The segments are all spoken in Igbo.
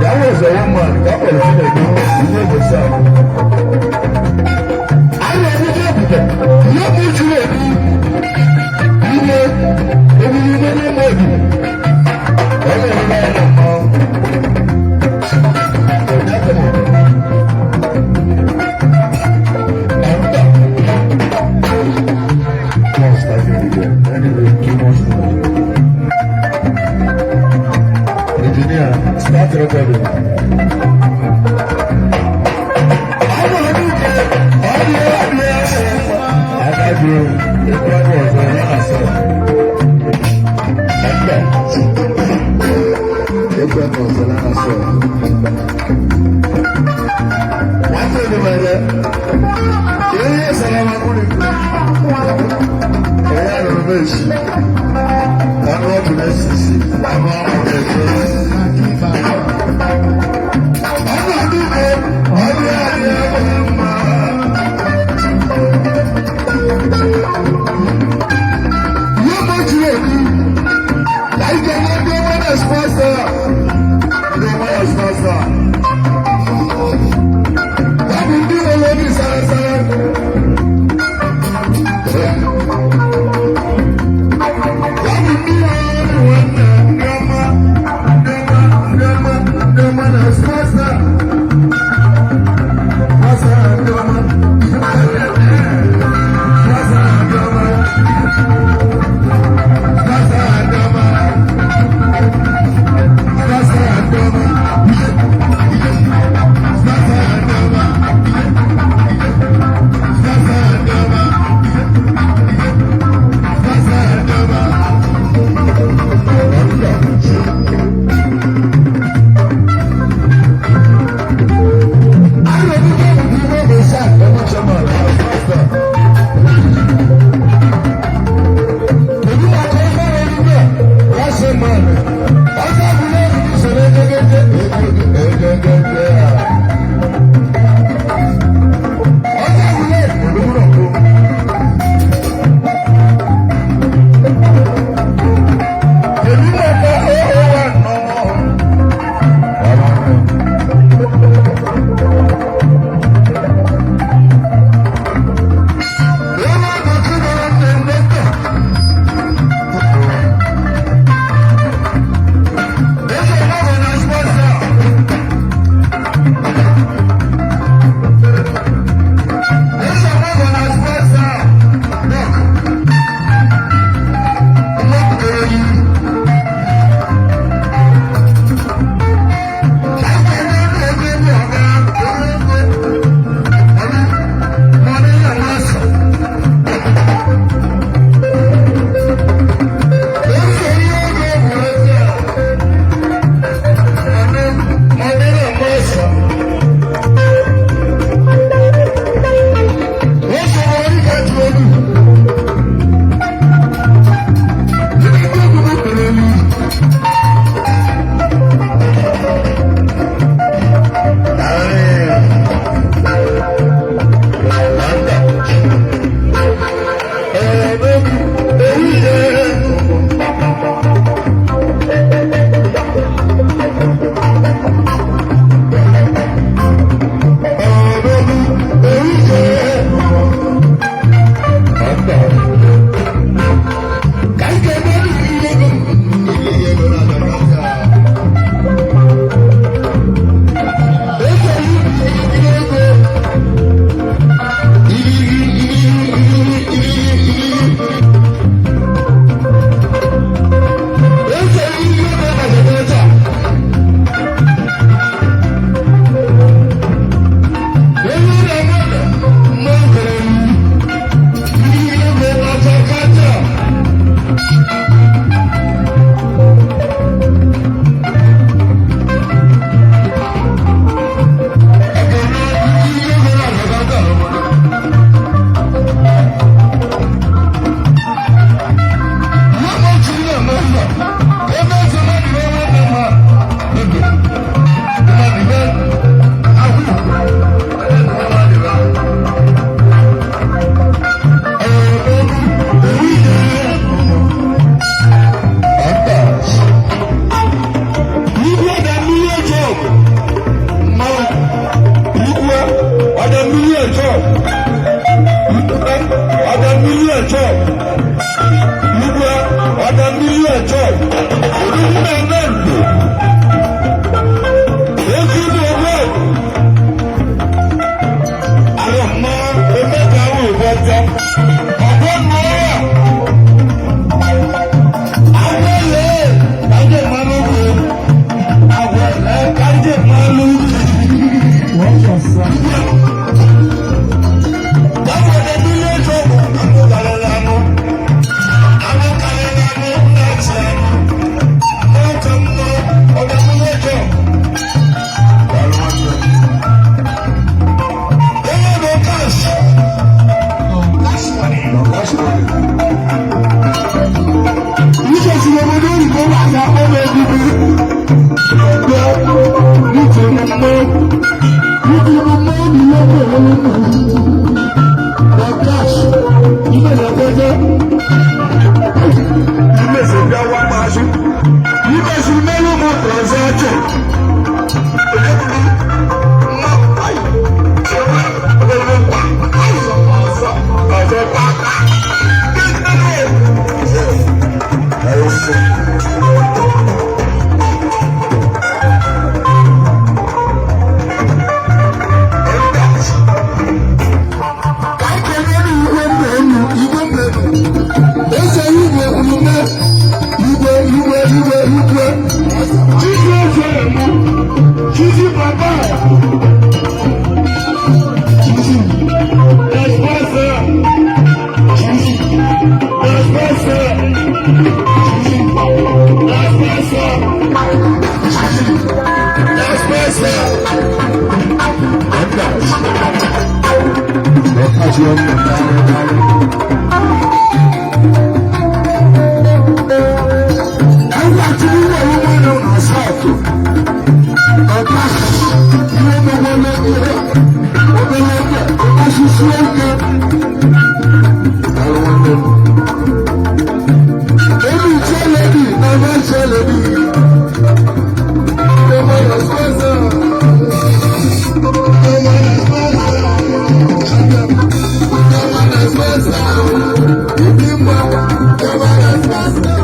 That was a woman that was in the south. I Engineer, start recording. Ka anyị kelee igwe mmenu, igwe mmenu. Eze igwe omume, igwe, igwe, igwe, igwe. Chizi eze emu, chizi papa. Chizi, espresso. Chizi, espresso. Chizi, espresso. Chizi, espresso. Andas. Ocasión. Ẹgbẹ́ tí wíwọ̀ ló mú inú àṣàtò. Ọ̀gá ilé gbogbo lẹ́gbẹ̀ẹ́. Obìnrin ọ̀gá ṣíṣú ẹ̀kẹ́. Àwọn ọmọ Ebi ìṣe lẹ́bi náà ṣe lẹ́bi. Ọmọ ìrọ̀sọ́sọ́. Ọmọ ìrọ̀sọ́sọ́. Ọmọ ìrọ̀sọ́sọ́. Ibi mọ̀ ọmọ ìrọ̀sọ́sọ́.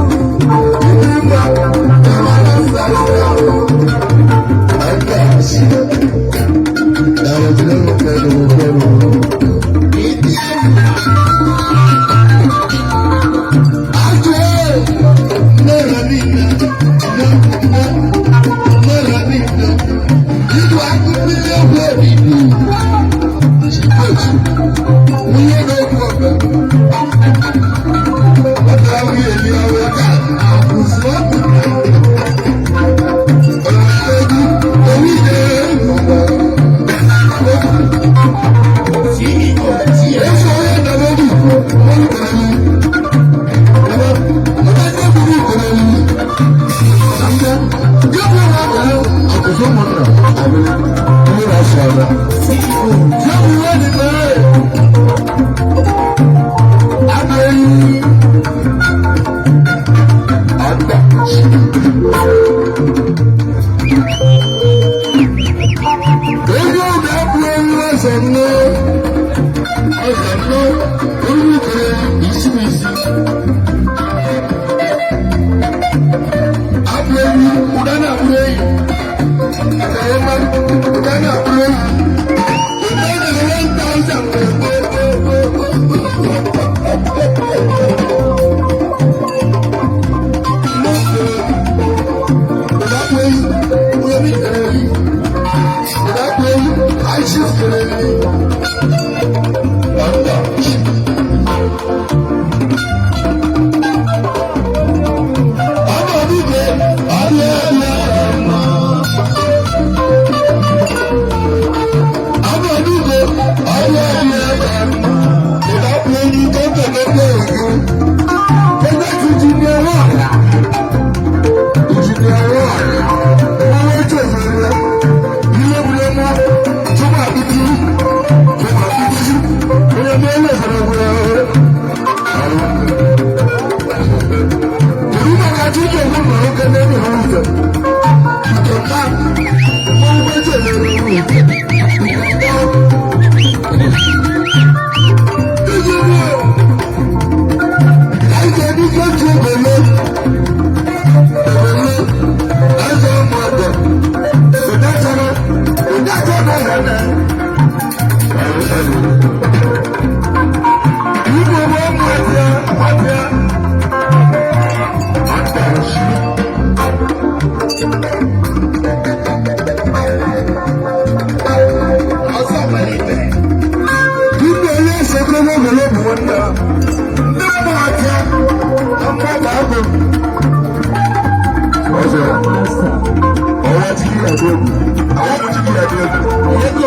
Ibi mọ̀ ọmọ ìrọ̀sọ́sọ́. Ẹ̀ka ṣe. Ẹ̀rọ ti lẹ́nu kẹ́lú kẹ́lú. Àjọ náírà ní iná ná náírà ní iná. Nínú akúnmílẹ̀ owó ìlú. Ṣíkòtù. Wúyẹ́ náà kú ọ̀bẹ. Ọ̀dọ̀ àwọn ènìyàn wọ̀ ká àkùsù ọ̀kùnrin. Ọ̀rọ̀ orí ilé ìwà. Èso oyè dàbọ̀dù, wọ́n kẹrẹ ní. Ọba ní ebúrú kẹrẹ ní. Yóò wá kẹrẹ àkùsù ọmọnà àbí ilé wa sọ ọ̀la. Yóò wá ní kẹrẹ. Abẹ́yìn. Àgbà. Ego ga-abụ ewu eze nne. Eze nne, olu kere isi isi. Abụ ewu, ụda na-abụ eyi. Akara ọma, ụda na-abụ eyi. Ụda na 1,000. Ụda bụ eyi, ụda bụ eyi. Ụda bụ eyi, aịsị kere eyi. Ọ̀dọ̀. Ọmọ bíbẹ̀ ọ̀lẹ́ ọ̀lẹ́ ọmọ. Ọmọ bíbẹ̀ ọ̀lẹ́ ọ̀lẹ́ ọmọ. Ìdápọ̀ ẹni tó tẹ̀lé pé òkú. Ẹgbẹ́ tuntun ní ọwọ́ àlá. Ìjìnlẹ̀ ọwọ́ àlá. Wọ́n wọ́n tó ìfẹ́ ilé wulẹ̀ mọ́ tó máa bí tú. Tó máa bí tú. Ilé bí ẹlẹ́sìn ọ̀gbìn. Torí màkà tí kò fún màá kẹ́lẹ́ ní ọ̀rọ̀ ìjọba wọ́n gbé tẹ̀lé ní ìjọba. Ìjọba láìjẹ́ ní kóòtù òbẹ̀lẹ̀ òbẹ̀lẹ̀ láìjẹ́ ọmọ ọ̀dọ̀ ìdájọ́ ìdájọ́ náà yẹn náà. Ìgbò wọ́n mú ẹ̀jẹ̀ wájú. Ndị onye nsogbu n'oge bụ nna ndị mmụọ aka mma ga-abụ ọzọ ọwa jiki adị egwu awa bụ jiki adị egwu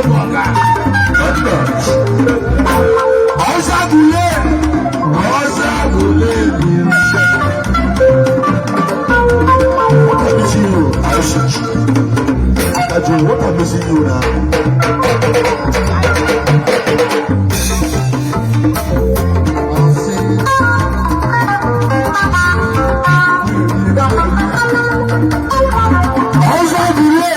ọzọ agụle ọzọ agụle. What I'm missing you, Aisha. Ajo, what I'm missing you now? Ọzọ agụle.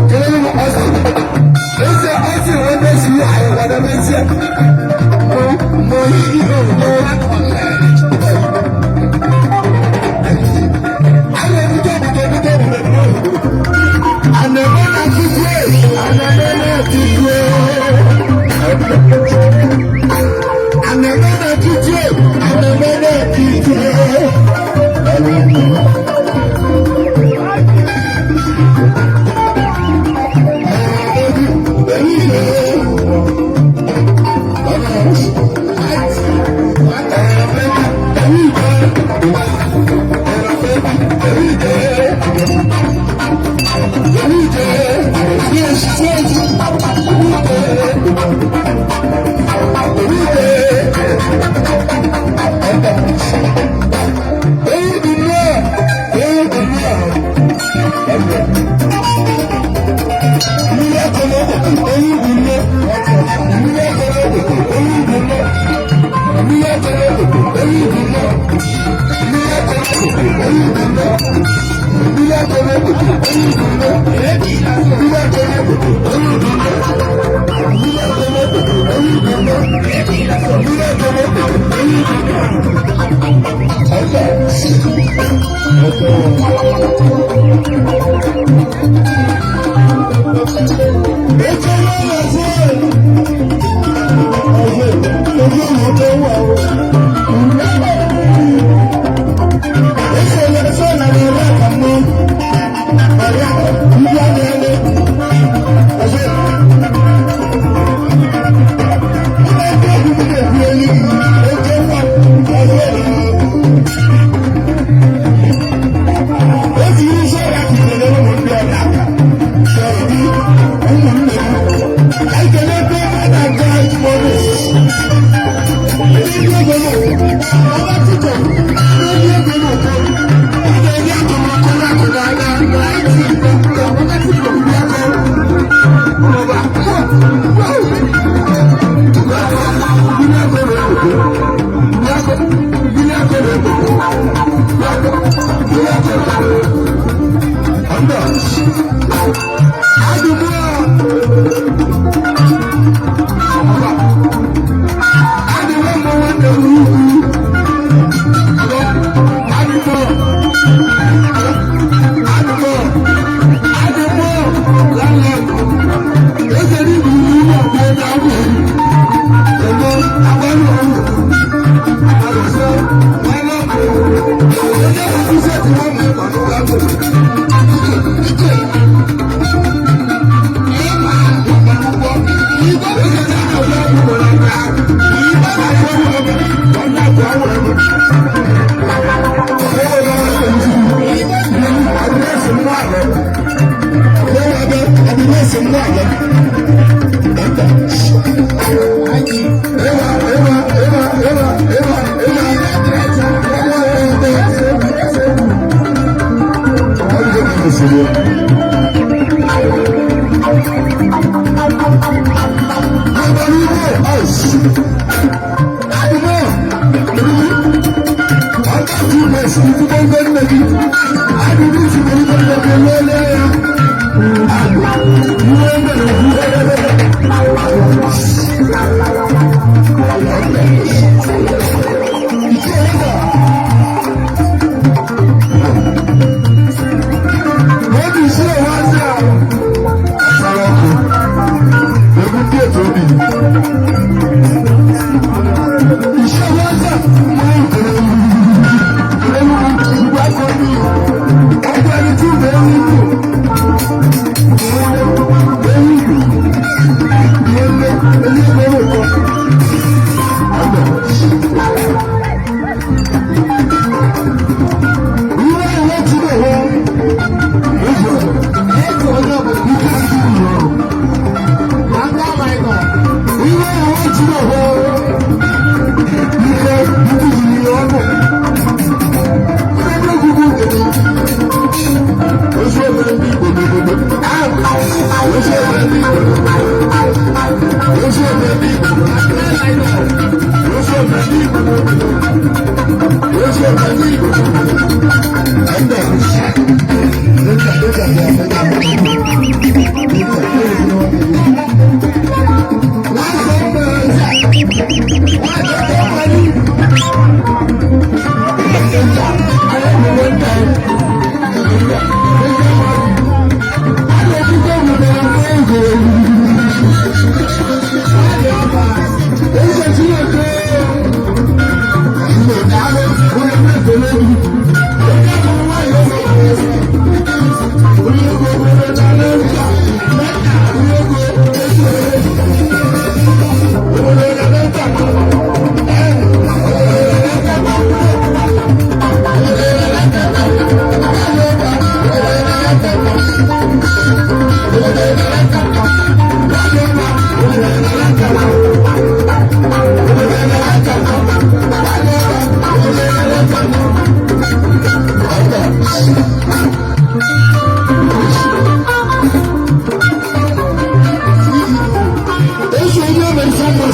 Kelele m ọsị. Eze ọsị wee mesi anyị wada mesie. Mo ihe mo. Anyị ebute ebute ebute ebute. Aneme na tukwe. Aneme na tukwe. Aneme na tukwe. Aneme na tukwe.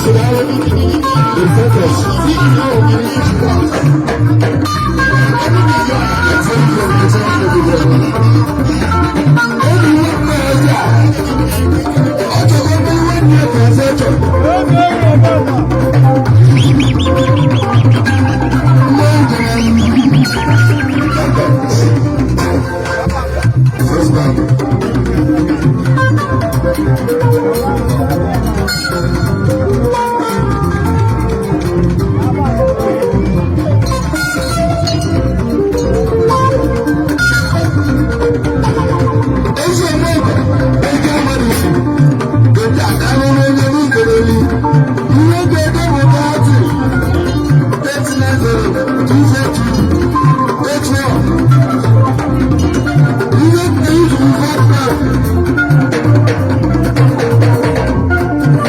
The focus. First Bank. Ezi Omega, ego mmadụ si, ete aka n'ọnụ onye n'ikere elu. Ihe ga-ede bụ 30, 890, 242, 81. Ihe ga-eji 55.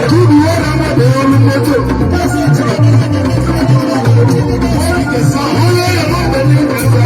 Tubu ya na mmadụ ọrụ moto. Onye ya mmadụ ọrụ moto.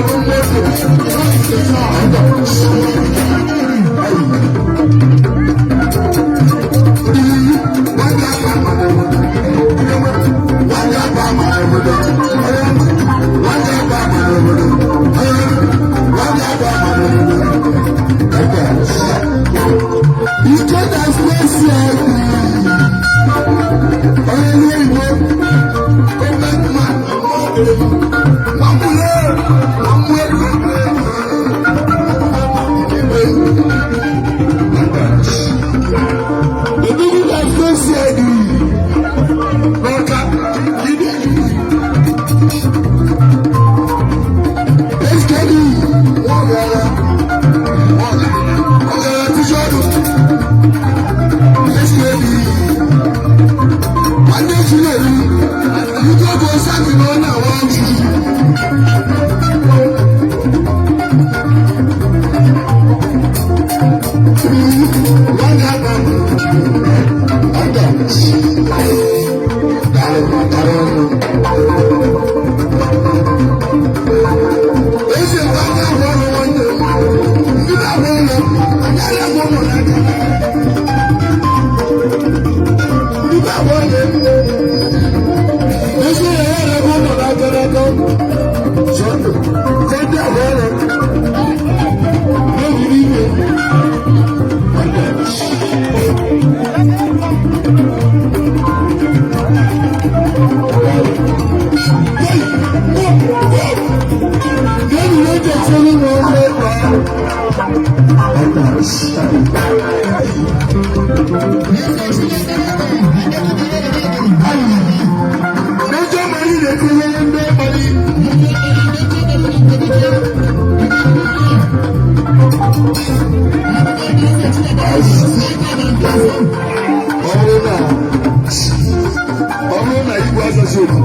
Ọ bụrụ na igwe azazi oku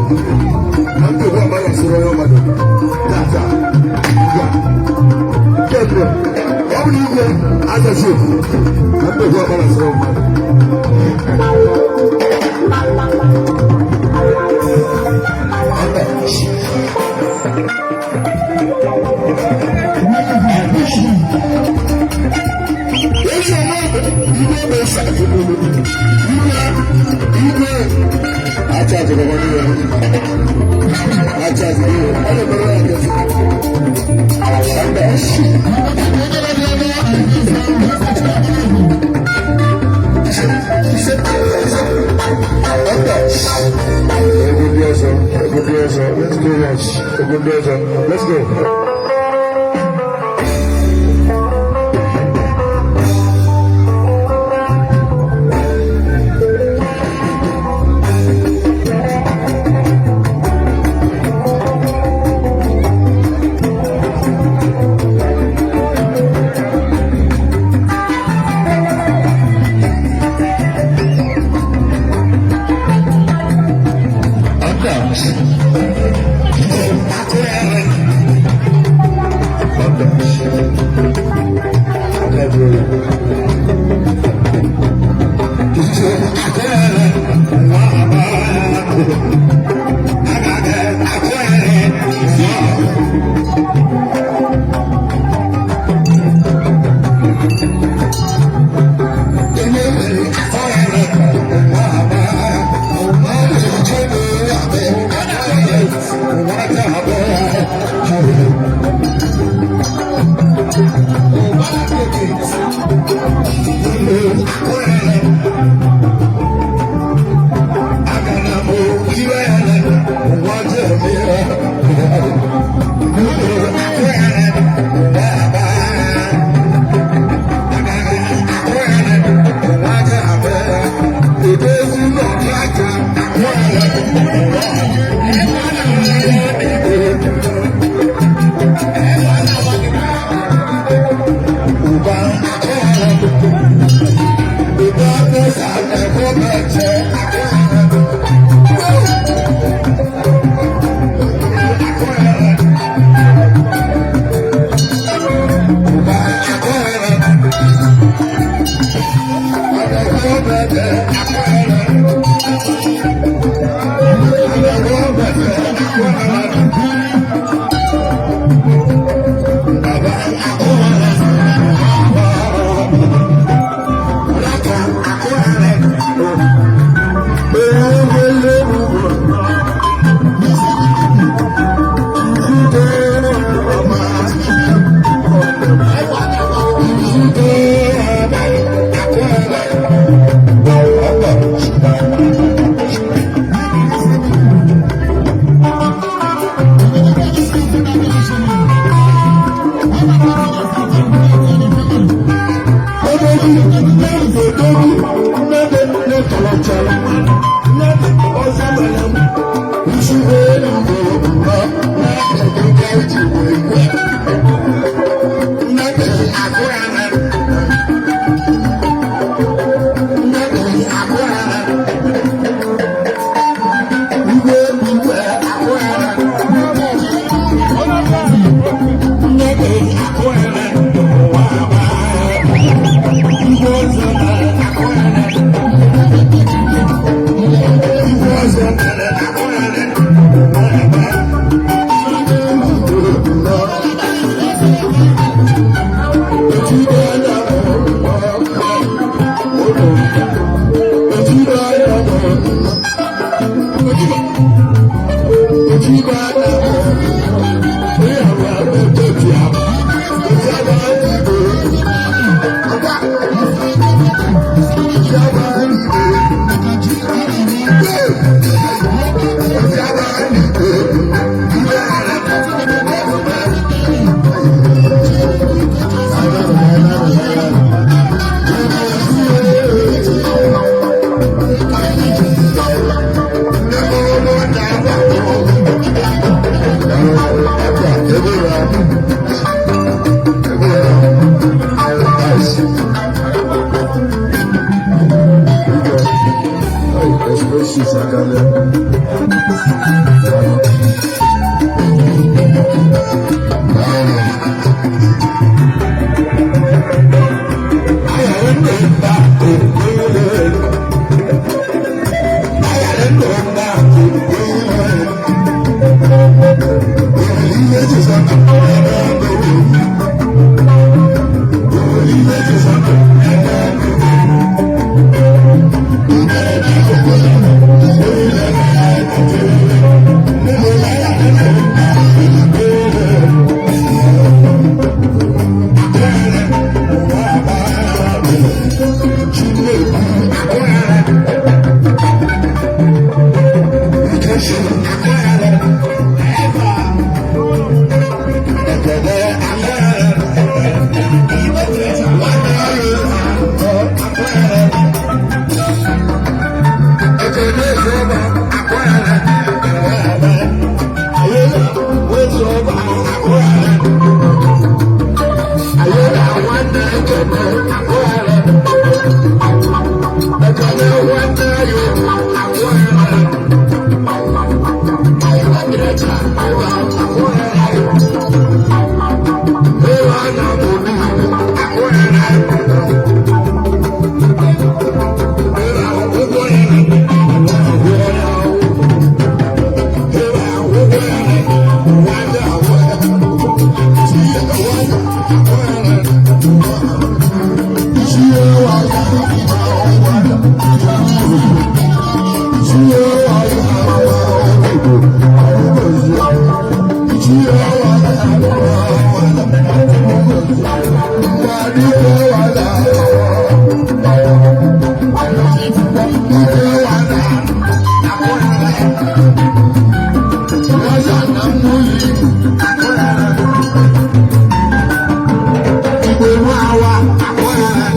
na ndegwu amaghị asịrị onye mmadụ tata kemgbe, ọ bụrụ igwe azazi oku na ndegwu amaghị asịrị mmadụ. Ezi ọma igwe bụ esa igwe igwe acha àjọyọ̀ wọn ní ẹ̀rọ acha àjọyọ̀ wọn lè bẹ̀rẹ̀ wọn kẹsì. Ẹgbẹ́ Egungun ọsọ, egungun ọsọ, let's go watch, egungun ọsọ, let's go.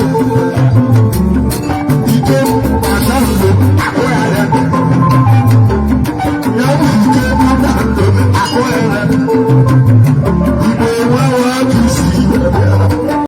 Thank you.